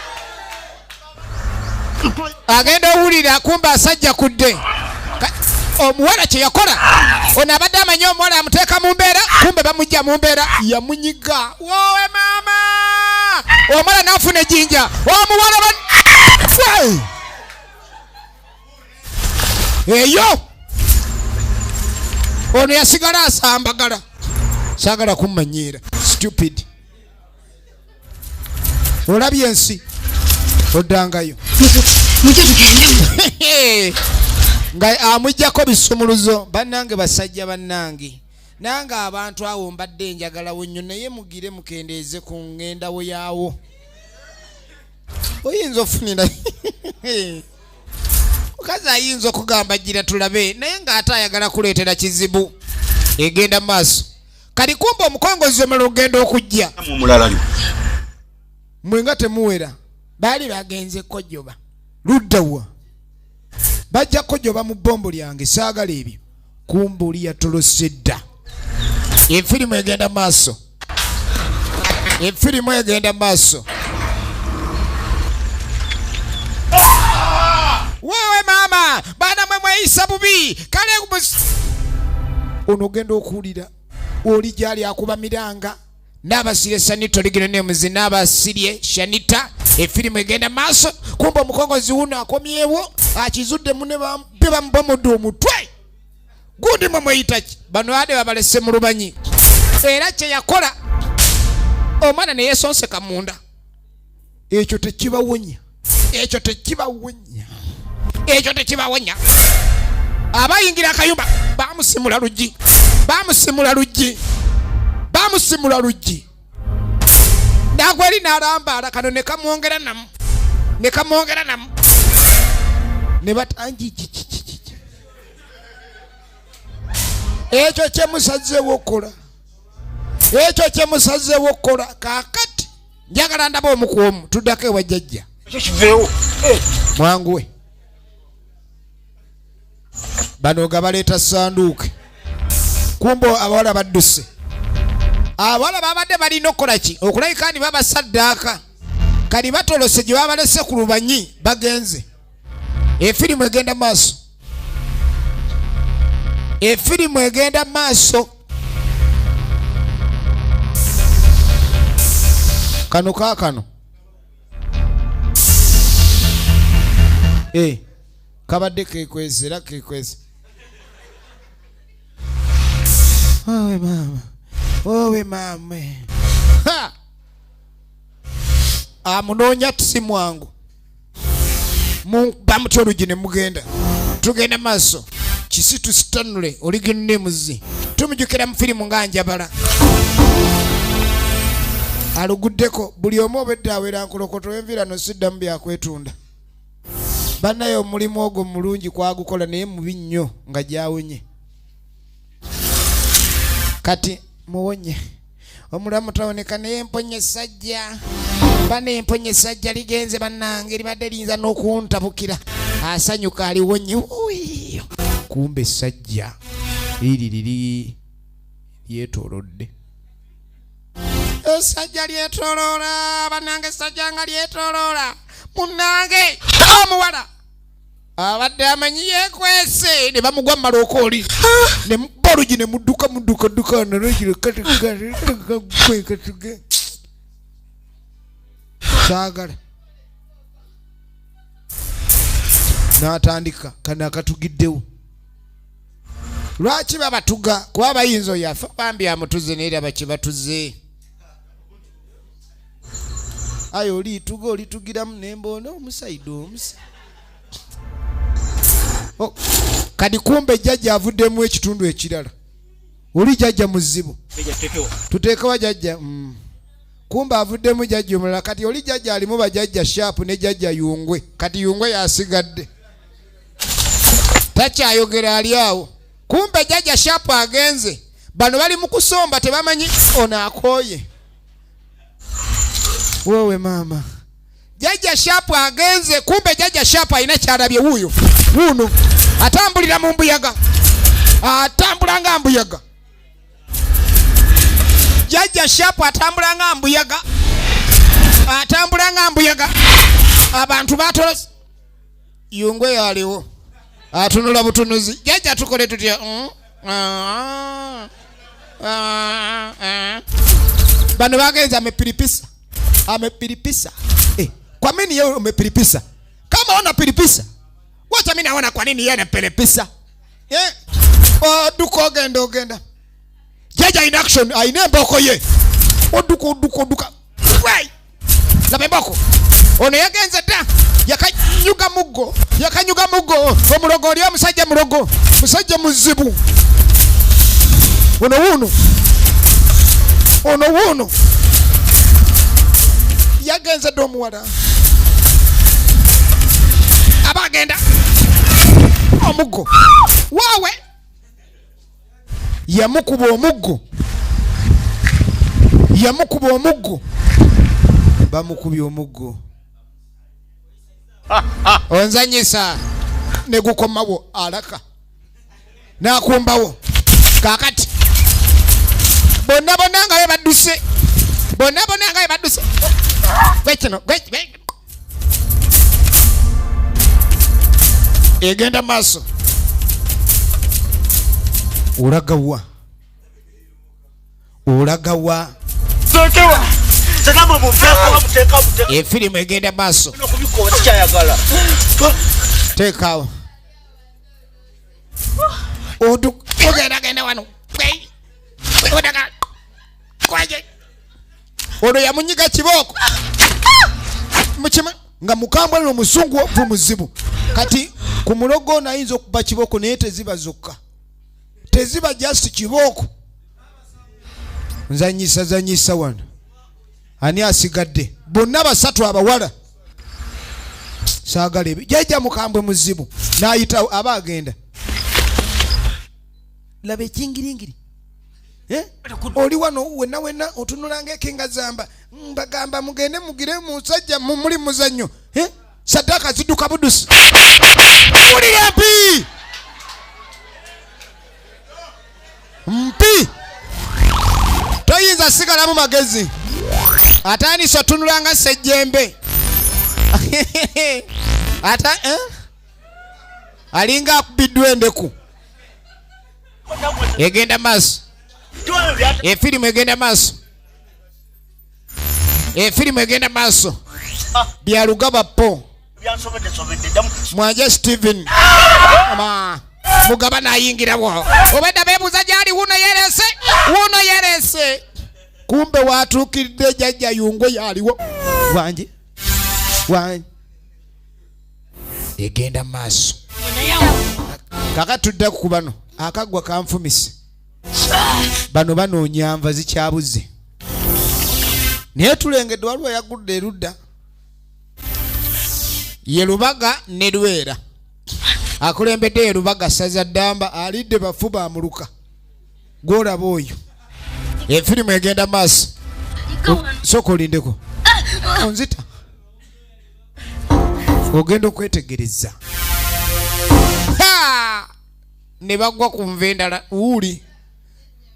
Agenda owulira kumba asajja kudde. Omuwala kye yakola ono abadde amanyi omuwala amuteeka mu mbeera, kumbe bamujja mu mbeera yamunyiga. Woowe maama! Omuwala n'afuna ejjinja. Omuwala eyo ono yasigala asambagala. Saagala kummanyiira. Stupid. Olabye ensi oddangayo. Nga amuggyako bisumuluzo. Bannange basajja bannange, nange abantu awo mbadde njagalawo nnyo, naye mugire mukendeeze ku ŋŋendawo yaawo. Oyinza ofunira Mukazi ayinza okugamba gira tulabe, naye ng'ate ayagala kuleetera kizibu. Egenda maaso. Kati kumbe omukongozi omulala ogenda okujja. Mwe nga temuwera. Baali bagenze kojjoba. Ludda wa? Bajja kojjoba mu bbombo lyange, saagala ebyo. Kumbe oli yatolose dda. Efirimu egenda maaso. Efirimu egenda maaso. Wewe maama, baana mwe mweyisa bubi. Kale ono ogenda okuwulira oli gyali akuba miranga. N'abasirye Shanita oligino nemuzi n'abasirye Shanita. Efirimu egenda maaso. Kumbe omukongozi wuno akomyewo akizudde munne bamubomodde omutwe. Gundi mwe mweyita ki? Bano ade babalese mu lubanyi. Era kye yakola omwana ne yeesonseka munda. Ekyo tekibawonya. Ekyo tekibawonya. Ekyo tekibawonya. Abayingira akayumba bamusimula luggi. Bamusimula luggi. Bamusimula luggi. Nagweri n'alambaala kano ne kamwongera namu. Ne kamwongera namu. Ne batangi ki. Ekyo kye musazeewo okukola. Ekyo kye musazeewo okukola. Kaakati njagala ndaba omu ku omu tuddako ewa jjajja. Kiveewo. Mwanguwe. Bano nga baleeta ssanduuke. Kumbe abawala badduse. Abawala babadde balina okukola ki? Okulabika nti babasaddaaka. Kati batolose gye babalese ku lubanyi bagenze. Efirimu egenda maaso. Efirimu egenda maaso. Kano kaakano. Kabadde kekwese era kekwese. Owe maama. Owe maama. Ha! Amunoonya si mwangu. Bamutya oluggi ne mugenda. Tugenda maaso. Kisitu Stanley original names. Tumujjukira mu firimu nga njabala. Aluguddeko buli omu obedde awera nkolokoto enviirano siddamu byakwetunda. Bannaye omulimu ogwo mulungi kwagukola naye mubi nnyo nga gyawonye. Kati muwonye. Omulamu tawoneka naye mponye essajja. Bane mponye essajja ligenze bannange libadde liyinza n'okuntabukira. Asanyuka aliwonye. Kumbe essajja liri liri lyetoolodde. Essajja lyetooloola bannange, essajja nga lyetooloola. Munnange omuwala abadde amanyi yeekwese ne bamugwa mu malooka oli. Ne mukuba oluggi ne mudduka, mudduka, dduka, ne saagala. N'atandika kano akatugiddewo. Lwaki babatuga? Kuba bayinza oyo afa bambi amutuze naye raba kye batuze. Aye olituga olitugiramu nemboona omusaido omusa. Oh, kati kumbe jjajja avuddemu ekitundu ekirala. Oli jjajja muzibu. Tuteekewa jjajja. Kumbe avuddemu jjajja omulala. Kati oli jjajja alimu bajjajja Sharp ne jjajja Yungwe. Kati Yungwe yasigadde. Takyayogera ali awo. Kumbe jjajja Sharp agenze. Bano bali mu kusomba tebamanyi ono akooye. Wewe maama. Jjajja Sharp agenze. Kumbe jjajja Sharp alina kyalabye wuuyo. Wuuno atambulira mu mbuyaga. Atambula nga mbuyaga. Jjajja Sharp atambula nga mbuyaga. Atambula nga mbuyaga. Abantu batolose. Yungwe yaliwo. Atunula butunuzi. Jjajja tukole tutya? Bano bagenze amepiripisa. Amepiripisa. Kwa nini yeye umepiripisa? Kama una piripisa, wacha mimi naona kwa nini yeye anapiripisa. Oduka ogenda ogenda. Jjajja in action ayina emboko ye. Oduka oduka oduka. Wait. Laba emboko. Ono yagenze dda. Yakanyuga muggo. Yakanyuga muggo. Omulogo oli omusajja mulogo. Musajja muzibu. Ono wuuno. Ono wuuno. Yagenze dda omuwala. Aba agenda. Omuggo waawe yamukuba omuggo, yamukuba omuggo, bamukubye omuggo. Onzanyisa ne gukomawo alaka n'akumbawo. Kaakati bonna bonna nga be badduse, bonna bonna nga be badduse. Gwe kino, gwe, gwe. Egenda maaso. Olagawa, olagawa. Efirimu egenda maaso. Teekaawo. Ogenda genda wano. Ono yamunyiga kibooko. Mukima nga mukambwe no musungu ovu muzibu. Kati ku mulogo ono ayinza okuba kibooko naye teziba zokka. Teziba just kibooko. Nzanyisa zanyisa wano. Ani asigadde? Bonna basatu abawala. Saagala ebyo. Jjajja mukambwe muzibu. N'ayita aba agenda. Laba ekingiringiri. Oli wano wenna wenna otunula ng'ekinga zamba. Mbagamba mugende mugire musajja muli muzannyo. Saddaaka zidduka budusi. Wulira mpi! Mpi! Toyinza sigalamu magezi. Atandise otunula nga ssejjembe. Ata, Alinga akubiddwa endeku. Egenda maaso. Efirimu egenda maaso. Efirimu egenda maaso. Byalugaba po. Mwanje Steven. Ama. Mugaba n'ayingirawo. Obadde beebuuza gy'ali, wuuno yeerese, wuuno yeerese. Kumbe watuukiridde jjajja Yungwe yaliwo. Wange, wange. Egenda maaso. Kaka tudda ku bano. Akaggwa kanfumise. Bano banoonya nva zikyabuze. Naye tulengedde waliwo yagudde erudda. Ye Lubaga ne Lwera. Akulembedde ye Lubaga ssaza ddamba, alidde bafu baamuluka. Gw'olaba oyo. Efirimu egenda maaso. Sooka olindeko. Onzita. Ogenda okwetegereza. Ha! Ne bagwa ku nva endala. Wuuli.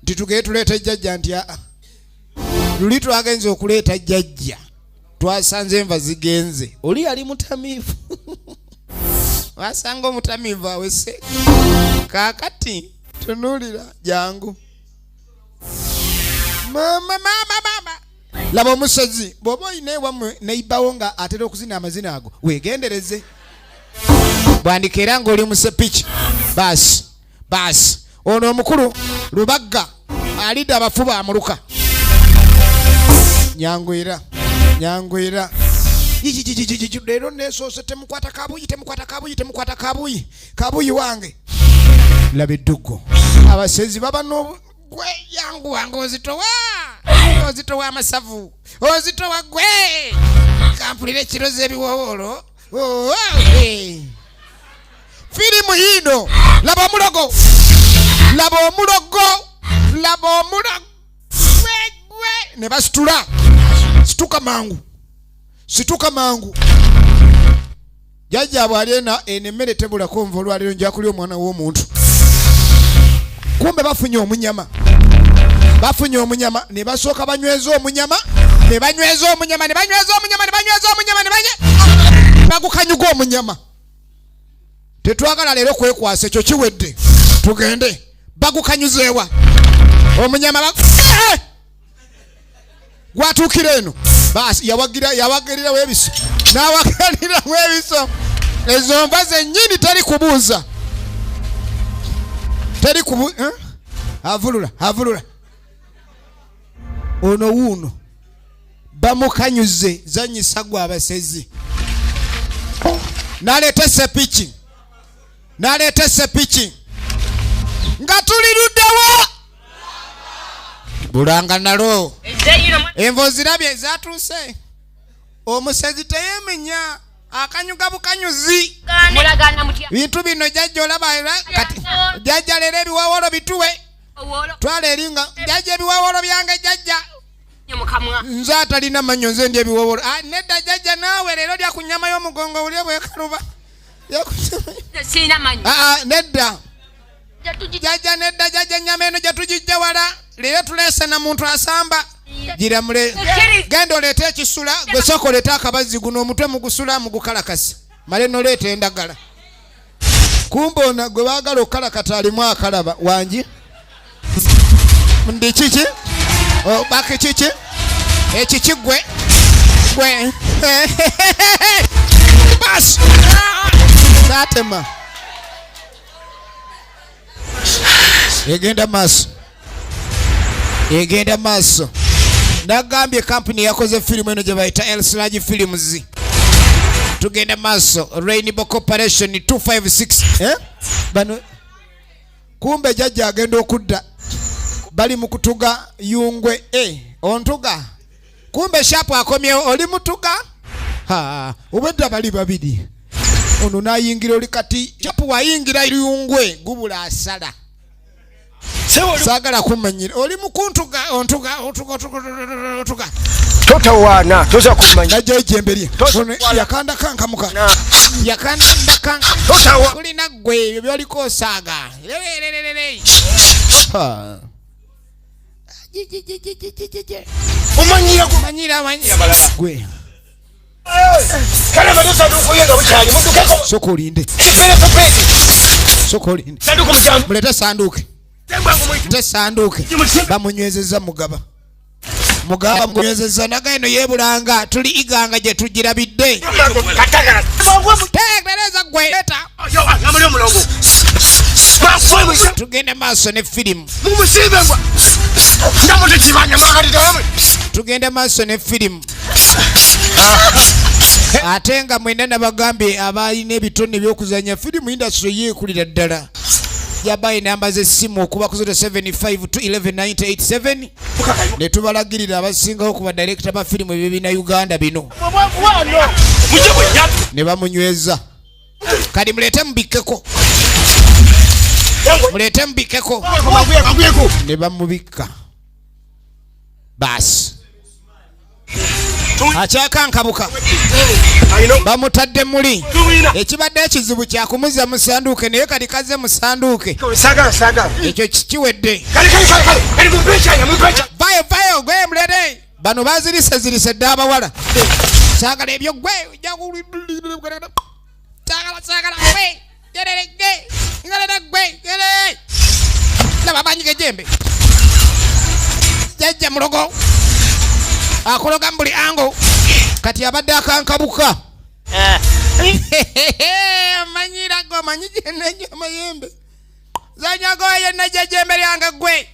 Nti tugende tuleete jjajja nti aa. Luli twagenze okuleeta jjajja. Twasanze enva zigenze. Oli yali mutamiivu. Wasanga omutamiivu awese. Kaakati tunuulira jangu. Mama, mama, mama. Laba omusezi. Bw'oba olina ewammwe neighbour nga atera okuzina amazina ago, weegendereze. Bwandika era ng'oli musepiki. Baasi, baasi. Ono omukulu Lubagga alidde abafu baamuluka. Nyangwira, nyangwira. Jijijijijiji, leero neesoose temukwata kabuyi, temukwata kabuyi, temukwata kabuyi. Kabuyi wange. Laba eddugo. Abasezi baba n'obu-, gwe yangu wange ozitowa. Ozitowa amasavu. Ozitowa gwe. Kampulire ekirozo ebiwowoolo. Oh, hey. Firimu yiino. Laba omulogo. Laba omulogo. Laba omulogo. Gwe, gwe. Ne basitula. Situka mangu. Situka mangu. Jjajja bw'ali eno emmere tebulako nva olwaleero nja kulya omwana w'omuntu. Kumbe bafunye omunyama. Bafunye omunyama ne basooka banyweza omunyama, ne banyweza omunyama, ne banyweza omunyama, ne banyweza omunyama, ne bagukanyuga omunyama. Tetwagala leero kwekwasa, ekyo kiwedde. Tugende. Bagukanyuzeewa. Omunyama Gwatuukira eno. Baasi, yawagirirawo ebiso. N'awagirirawo ebiso. Ezo nva zennyini teri kubuuza. Teri kubu-, eh? Avulula, avulula. Ono wuuno. Bamukanyuze, zanyisa gwe abasezi. N'aleeta essepiki. N'aleeta essepiki. Nga tuli luddawa? Bulanga nalo. Envo zirabye zaatuuse. Omusezi teyeemenya. Akanyuga bukanyuzi. Bintu bino jjajja olaba kati jjajja leero ebiwawolo bituwe. Twala eringa jjajja ebiwawolo byange jjajja. Nze atalina mannyo nze ndi ebiwawolo. Ah, nedda jjajja naawe leero lya ku nnyama y'omugongo olye bwekaluba. Sirina mannyo. Ah, nedda. Jjajja nedda jjajja ennyama eno gye tugijja wala. Leero tuleese na muntu asamba. Giramule. Genda oleete ekisula, gwe sooka oleete akabazzi guno omutwe mugusula mugukalakasa. Male n'oleeta endagala. Kumbe ono gwe baagala okukalakata alimu akalaba wangi. Ndi kiki? Baki kiki? Ekiki gwe? Gwe. Bas! Saatema. Egenda maaso. Egenda maaso. Nagambye kampuni yakoze firimu eno gye bayita El Siraj Films. Tugenda maaso. Rainbow Corporation 256. Bano kumbe jjajja agenda okudda. Bali mu kutuga yungwe. Ontuga. Kumbe Sharp akomyewo oli mutuga. Ha, obwedda bali babiri. Ono n'ayingira oli kati Sharp wayingira yungwe gubula asala. Saagala kumanyira. Oli mukuntuga, ontuga, otuga, otuga, otuga. Totawaana, toza kumanya. Najja ejjembe lye. Ono yakanda kankamuka. Yakanda kanka. Totawa. Kulina ggwe ebyo by'oliko osaaga. Lelelelelele. Ha. Omanyira gwe. Manyira, manyira. Gwe. Kale bano sanduuku ye nga bukyali, muddukeko. Sooka olinde. Sooka olinde. Sanduuku mukyamu. Muleete sanduuke. Muleete sanduuke. Bamunywezezza mugaba. Mugaba munywezezza naga eno yeebulanga tuli Iganga gye tugirabidde. Tegereza ggwe. Leeta. Tugende maaso ne firimu. Tugende maaso ne firimu. Ate nga mwenna nabagambye abalina ebitone by'okuzannya firimu industry yeekulira ddala. Yabaye namba z'essimu okuba ku 0752119887 ne tubalagirira abasingawo ku badirekita ba firimu ebibiina Uganda bino. Ne bamunyweza. Kati muleete mubikkeko. Muleete mubikkeko. Ne bamubikka. Baasi. Akyakankabuka. Bamutadde muli. Ekibadde ekizibu kya kumuzza mu ssanduuke naye kati kazze mu ssanduuke. Ekyo kikiwedde. Vayo vayo gwe mulere. Bano bazirise dda abawala. Saagala ebyo gwe. Saagala saagala gwe. Gerere gwe. Ngalera gwe. Gerere. Laba banyiga ejjembe. Jjajja mulogo. Akologa mbuli ango. Kati abadde akankabuka. Amanyira go amanyi gye amayembe. Zanyago yenna jjajjembe lyange ggwe.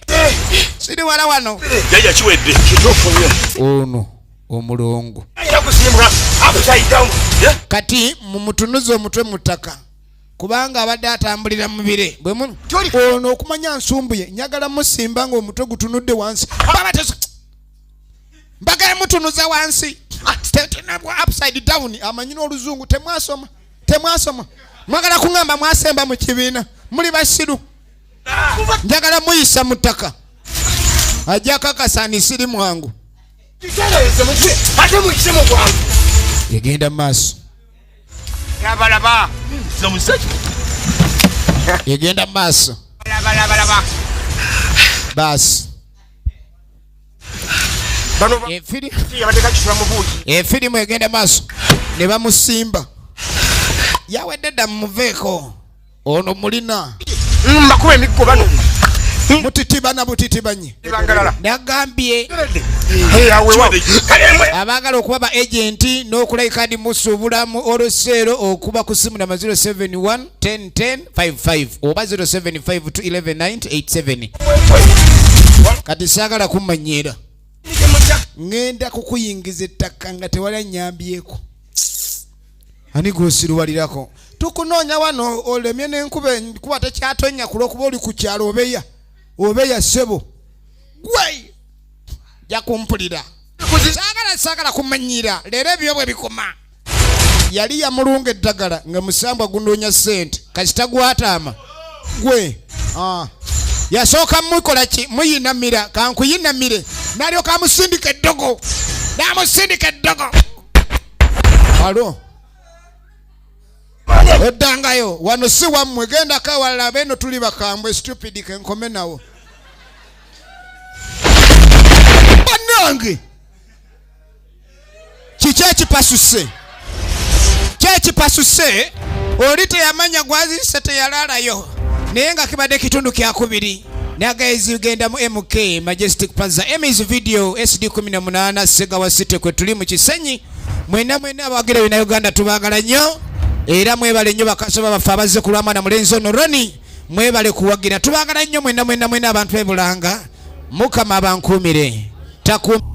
Siri wala wano. Jjajja kiwedde. Ono omulongo. Kati mumutunuze omutwe mu ttaka. Kubanga abadde atambulira mu bire. Bwe muno. Ono okumanya nsumbuye njagala musimba ng'omutwe gutunudde wansi. Mbagala mutunuza wansi. Upside down amanyi n'oluzungu temwasoma. Temwasoma. Mwagala kuŋŋamba mwasemba mu kibiina. Muli basiru. Njagala muyisa mu ttaka. Ajja kakasa nti siri mwangu. Egenda mu maaso. Egenda mu maaso. Baasi. Efirimu egenda maaso ne bamusimba. Yawedde dda mumuveeko. Ono mulina. Mbakuba emiggo bano. Mutitibana butitibanye. Nagambye abaagala okuba ba agenti n'okulayika ndi musuubula mu oluseero okuba ku simu namba 071 10 10 55 oba 0752 11 987. Kati saagala kummanyiira. Ŋŋenda kukuyingiza ettaka nga tewali annyambyeko. Ani gw'osiruwalirako? Tukunoonya wano olemye n'enkuba enkuba tekyatonnya ku lw'okuba oli ku kyalo obeya. Obeya ssebo. Gwe! Jja kumpulira. Saagala saagala kumanyiira. Leero ebyo bwe bikoma. Yali yamulunga eddagala nga musambwa gunoonya ssente, kasita gwataama gwe. Ah. Yasooka mukola ki? Muyinamira, kankuyinamire, nalyoka amusindika eddogo, namusindika eddogo. Alo, oddangayo wano si wammwe, gendako awalala, abeeno tuli bakambwe. Stupid, kenkome nawo. Bannange, kiki ekipasuse? Kyekipasuse oli teyamanya gwazise, teyalaalayo, naye nga kibadde kitundu kyakubiri. Nagaezi genda mu MK Majestic Plaza, Emis Video SD 18, Segawa City, kwe tuli mu Kisenyi. Mwena mwena abawagira bina Uganda tubaagala nnyo, era mwebale nnyo bakasoba baffe abazze ku lwamwana mulenzi ono Roni, mwebale kuwagira, tubaagala nnyo mwena mwena mwena abantu b'ebulanga. Mukama abankuumire taku.